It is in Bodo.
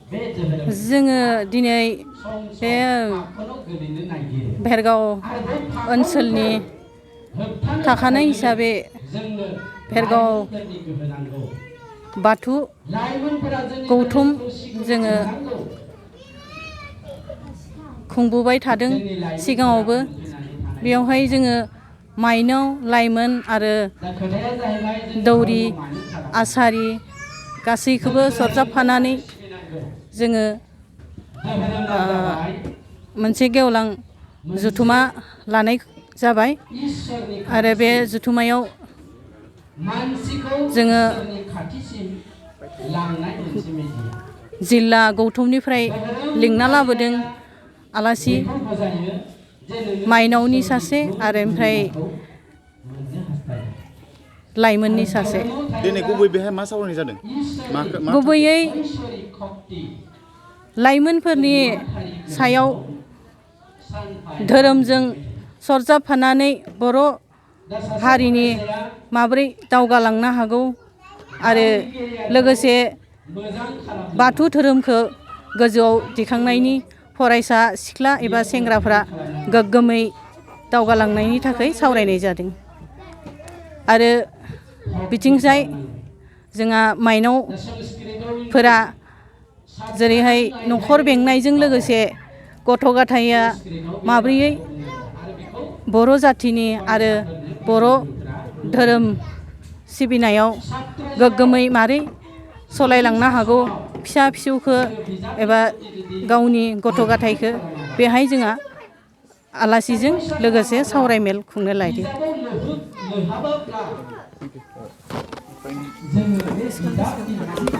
जोङो दिनै बे भेरगाव ओनसोलनि थाखानाय हिसाबै भेरगाव बाथौ गौथुम जोङो खुंबोबाय थादों सिगाङावबो। बेयावहाय जोङो माइनाव लाइमोन आरो दौरि आसारि गासैखौबो सरजाबफानानै जोङो मोनसे गेवलां जथुमा लानाय जाबाय आरो बे जथुमायाव जोङो जिल्ला गौथुमनिफ्राय लिंना लाबोदों आलासि माइनावनि सासे आरो ओमफ्राय लाइमोननि सासे। दिनै गुबै बेहाय मा सावरायनाय जादों? गुबैयै लाइमोनफोरनि सायाव धोरोमजों सरजाबफानानै बर' हारिनि माबोरै दावगालांनो हागौ आरो लोगोसे बाथौ धोरोमखौ गोजौआव दिखांनायनि फरायसा सिख्ला एबा सेंग्राफ्रा गोग्गोमै दावगालांनायनि थाखाय सावरायनाय जादों। आरो बिथिंजाय जोंहा माइनावफोरा जेरैहाय न'खर बेंनायजों लोगोसे गथ' गथाया माब्रैयै बर' जाथिनि आरो बर' धोरोम सिबिनायाव गोग्गोमै मारै सालायलांनो हागौ फिसा फिसौखौ एबा गावनि गथ' गथायखौ बेहाय जोंहा आलासिजों लोगोसे सावरायमेल खुंनो लायदों।